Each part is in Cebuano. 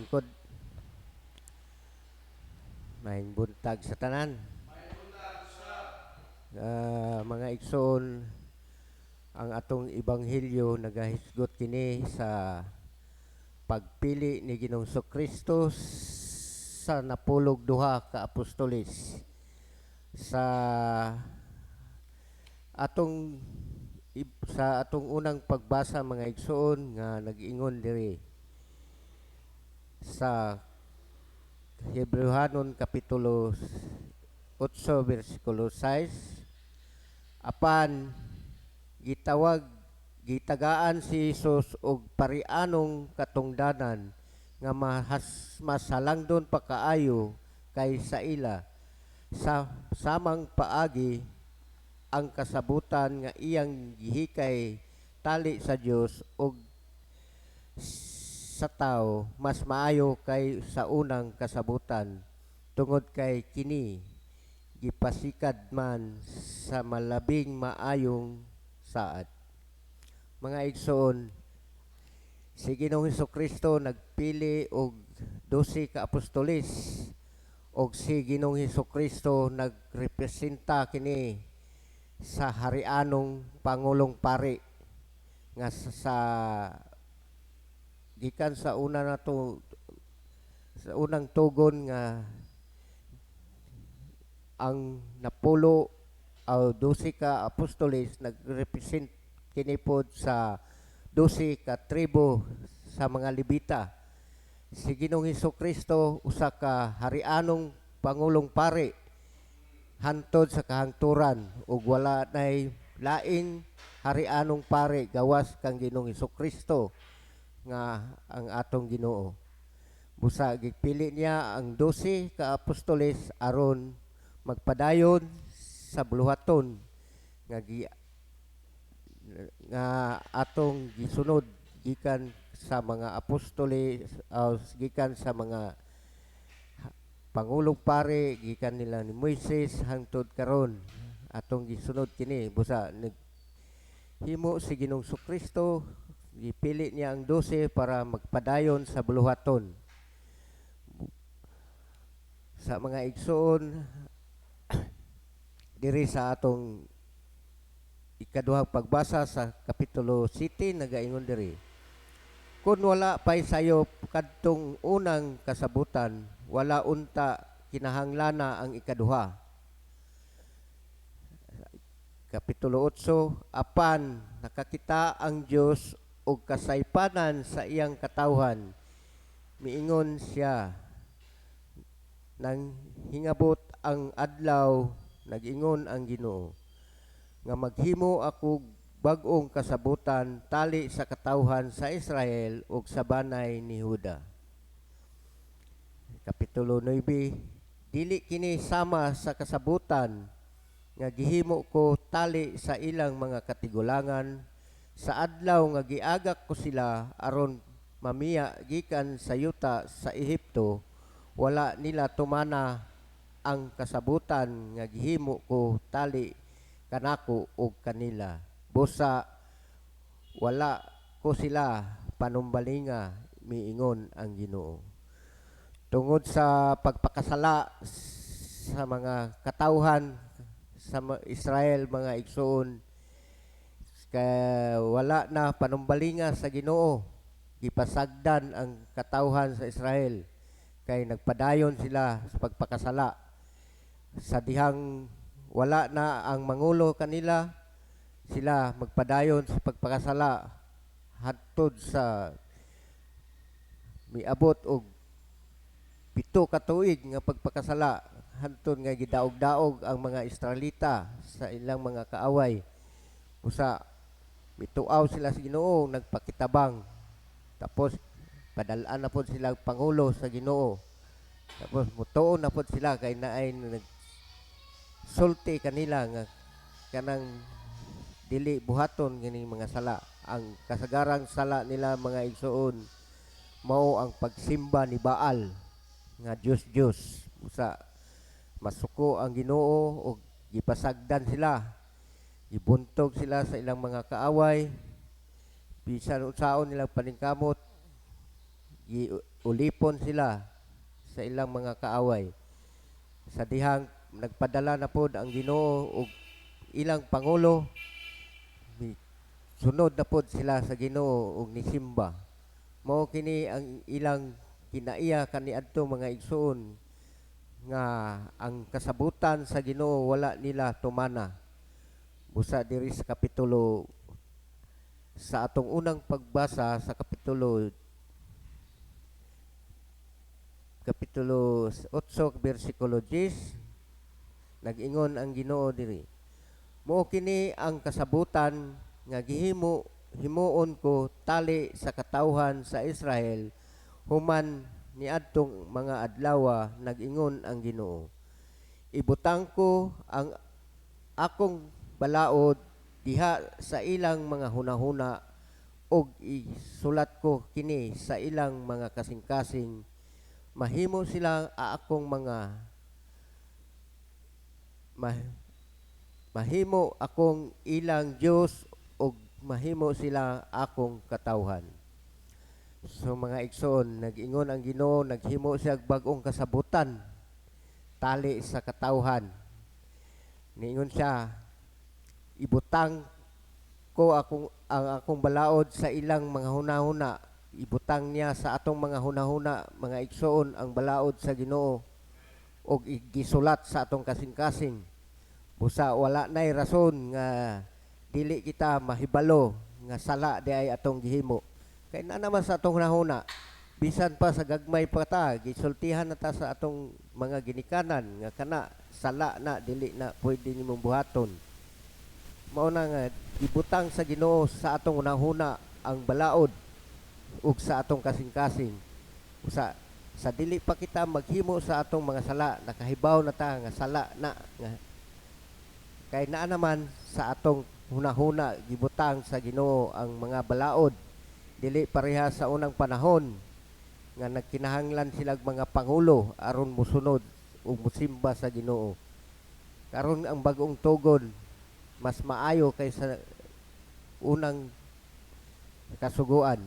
Lingkod. Maayong buntag sa tanan. Mga igsoon, ang atong ebanghelyo nagahisgot kini sa pagpili ni Ginoong Kristo sa napulog duha ka apostoles. Sa atong unang pagbasa, mga igsoon, nga nag-ingon diri sa Hebreohanon kapitulo 8 bersikulo 6, apan gitawag gitagaan si Jesus og parianong katungdanan nga masalangdon pa kaayo kaysa ila, sa samang paagi ang kasabutan nga iyang gihikay tali sa Dios og sa tao mas maayo kay sa unang kasabutan, tungod kay kini gipasikad man sa malabing maayong saad. Mga igsoon, si Ginoong Kristo nagpili og 12 ka apostoles og si Ginoong Kristo nagrepresenta kini sa harianong pangulong pari nga sa gikan sa una na to, sa unang tugon nga ang napulo o 12 ka apostoles nagrepresent kini pod sa 12 ka tribo sa mga Levita. Si Ginoong Kristo usa ka harianong pangulong pari hantod sa kahangturan ug wala nay laing harianong pari gawas kang Ginoong Kristo nga ang atong Ginoo. Busa gipili niya ang 12 ka apostoles aron magpadayon sa buluhaton nga atong gisunod gikan sa mga apostoles, gikan sa mga pangulong pare, gikan nila ni Moises hangtod karon atong gisunod kini. Busa nag himo si Ginoong Kristo, gipili niya ang 12 para magpadayon sa buluhaton. Sa mga igsoon, diri sa atong ikaduhang pagbasa sa kapitulo 7, nagaingon diri, "Kun wala pay sayop kadtong unang kasabutan, wala unta kinahanglana ang ikaduha." Kapitulo 8, "Apan nakakita ang Dios og kasaypanan sa iyang katawhan. Miingon siya, nang hingabot ang adlaw, nag-ingon ang Ginoo, nga maghimo ako bag-ong kasabutan tali sa katawhan sa Israel ug sa banay ni Juda." Kapitulo 9, "Dili kini sama sa kasabutan nga gihimo ko tali sa ilang mga katigulangan sa adlaw nga giagak ko sila aron mamiya gikan sa yuta sa Ehipto. Wala nila tumana ang kasabutan nga gihimo ko tali kanako ug kanila. Busa wala ko sila panumbalinga, miingon ang Ginoo." Tungod sa pagpakasala sa mga katawhan sa Israel, mga igsoon, kaya wala na panumbalinga sa Ginoo. Gipasagdan ang katawhan sa Israel kay nagpadayon sila sa pagpakasala. Sa dihang wala na ang mangulo kanila, sila magpadayon sa pagpakasala hantod sa miabot og 7 ka tuig nga pagpakasala, hantod nga gidaog-daog ang mga Israelita sa ilang mga kaaway. Usa mituaw sila sa Ginoo, nagpakitabang. Tapos padal-an na pod sila pangulo sa Ginoo. Tapos mutuo na pod sila kay naay nag sulti kanila nga kanang dili buhaton kining mga sala. Ang kasagarang sala nila, mga igsoon, mao ang pagsimba ni Baal nga Dios Dios. Usa masuko ang Ginoo og gipasagdan sila. Gibuntog sila sa ilang mga kaaway. Bisan unsaon nilang paningkamot, Giulipon sila sa ilang mga kaaway. Sa dihang nagpadala na pod ang Ginoo og ilang pangulo, sunod na pod sila sa Ginoo og nisimba. Mao kini ang ilang kinaiya kaniadto, mga igsuon, nga ang kasabutan sa Ginoo wala nila tumana. Busa diri sa kapitulo, sa atong unang pagbasa sa kapitulo 8 bersikulo 10, nag-ingon ang Ginoo diri, "Mao kini ang kasabutan nga gihimo himuon ko tali sa katawhan sa Israel human niadtong mga adlawa, nag-ingon ang Ginoo. Ibutang ko ang akong balaod diha sa ilang mga hunahuna ug isulat ko kini sa ilang mga kasing-kasing. Mahimo sila akong mga mahimo akong ilang Dios ug mahimo sila akong katawhan." So mga igsoon, nag-ingon ang Ginoo, naghimo siya og bag-ong kasabutan tali sa katawhan. Niingon siya, "Ibutang ko ang akong balaod sa ilang mga hunahuna." Ibutang niya sa atong mga hunahuna, mga igsoon, ang balaod sa Ginoo ug gisulat sa atong kasing-kasing. Busa wala nay rason nga dili kita mahibalo nga sala di ay atong gihimo. Kay na naman sa atong hunahuna, bisan pa sa gagmay pa ta, gisultihan na ta sa atong mga ginikanan nga kana sala na, dili na pwede nimong buhaton. Mao na nga gibutang sa Ginoo sa atong hunahuna ang balaod ug sa atong kasing-kasing. Usa sa dili pa kita maghimo sa atong mga sala, nakahibaw na ta nga sala na nga kay naa naman sa atong hunahuna, gibutang sa Ginoo ang mga balaod. Dili pareha sa unang panahon nga nagkinahanglan silag mga pangulo aron musunod ug musimba sa Ginoo. Karon ang bag-ong tugon mas maayo kaysa unang kasuguan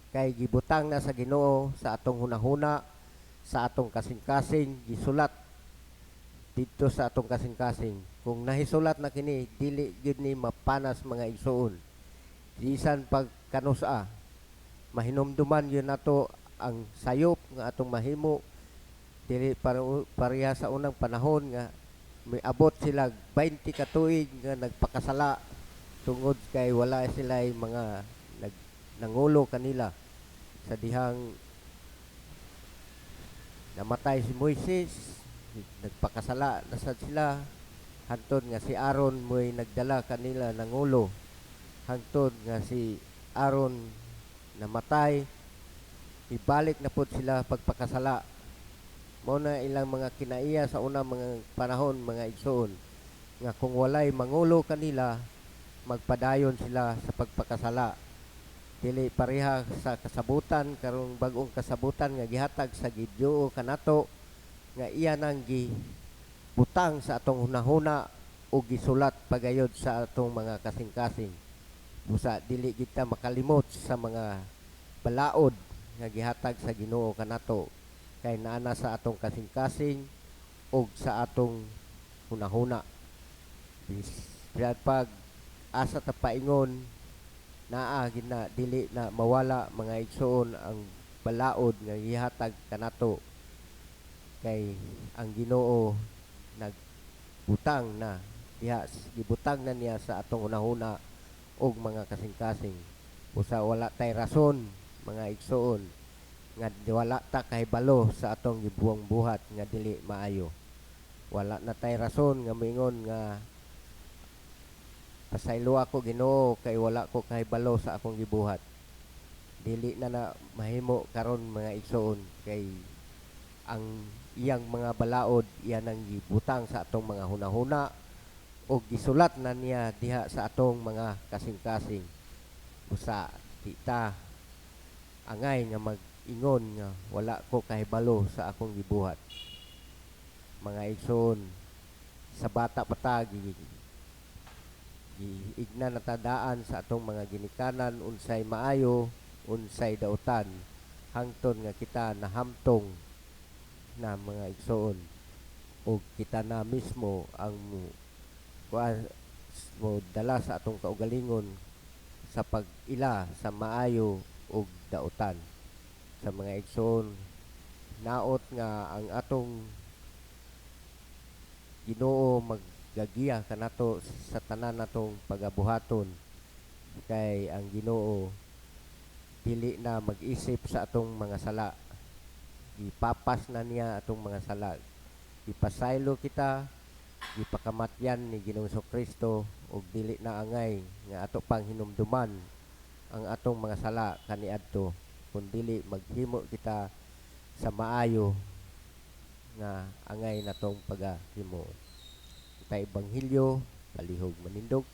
kay gibutang na sa Ginoo sa atong hunahuna, sa atong kasing-kasing, gisulat didto sa atong kasing-kasing. Kung nahisulat na kini, dili gyud ni mapanas, mga igsuon. Bisan pag kanusa, mahinumduman yun nato ang sayop nga atong mahimo. Dili para pareha sa unang panahon nga may abot sila 20 ka tuig nga nagpakasala tungod kay wala sila mga nangulo kanila. Sa dihang namatay si Moises, nagpakasala na sad sila hantod nga si Aaron mo'y nagdala kanila nangulo. Hangtod nga si Aaron namatay, ibalik na pod sila pagpakasala. Mao na ilang mga kinaiya sa unang mga panahon, mga igsoon, nga kung walay mangulo kanila, magpadayon sila sa pagpakasala. Dili pareha sa kasabutan karong bag-ong kasabutan nga gihatag sa Ginoo kanato nga iya nang gibutang sa atong hunahuna o gisulat pagayod sa atong mga kasing-kasing. Busa dili kita makalimot sa mga balaod nga gihatag sa Ginoo kanato kay naa na sa atong kasing-kasing ug sa atong hunahuna. Bisan pag asa ta paingon, naa gina, dili na mawala, mga igsoon, ang balaod nga gihatag kanato kay ang Ginoo nagbutang na diha, gibutang na niya sa atong hunahuna og mga kasing-kasing. Usa wala tay rason, mga igsoon, nga wala ta kahibalo sa atong gibuang buhat nga dili maayo. Wala na tay rason nga moingon nga "Pasaylo ako, Ginoo, kay wala ko kahibalo sa akong gibuhat." Dili na na mahimo karon, mga igsoon, kay ang iyang mga balaod iya nang gibutang sa atong mga hunahuna o gisulat na niya diha sa atong mga kasing-kasing. Usa di ta angay nga mag-ingon nga "Wala ko kahibalo sa akong gibuhat." Mga igsoon, sa bata pa ta, giigna na ta daan sa atong mga ginikanan unsay maayo, unsay dautan. Hangtod nga kita nahamtong na, mga igsoon, ug kita na mismo ang mo kuan, mo dala sa atong kaugalingon sa pag-ila sa maayo ug dautan. Sa mga igsoon, naot nga ang atong Ginoo maggagiya kanato sa tanan natong pagabuhaton, kay ang Ginoo dili na mag-isip sa atong mga sala. Gipapas na niya atong mga sala. Gipasaylo kita, gipakamatyan ni Ginoong Kristo, ug dili na angay nga ato pang hinumduman ang atong mga sala kaniadto, kun dili maghimo kita sa maayo nga angay natong pagahimo. Sa Ebanghelyo, palihog manindog.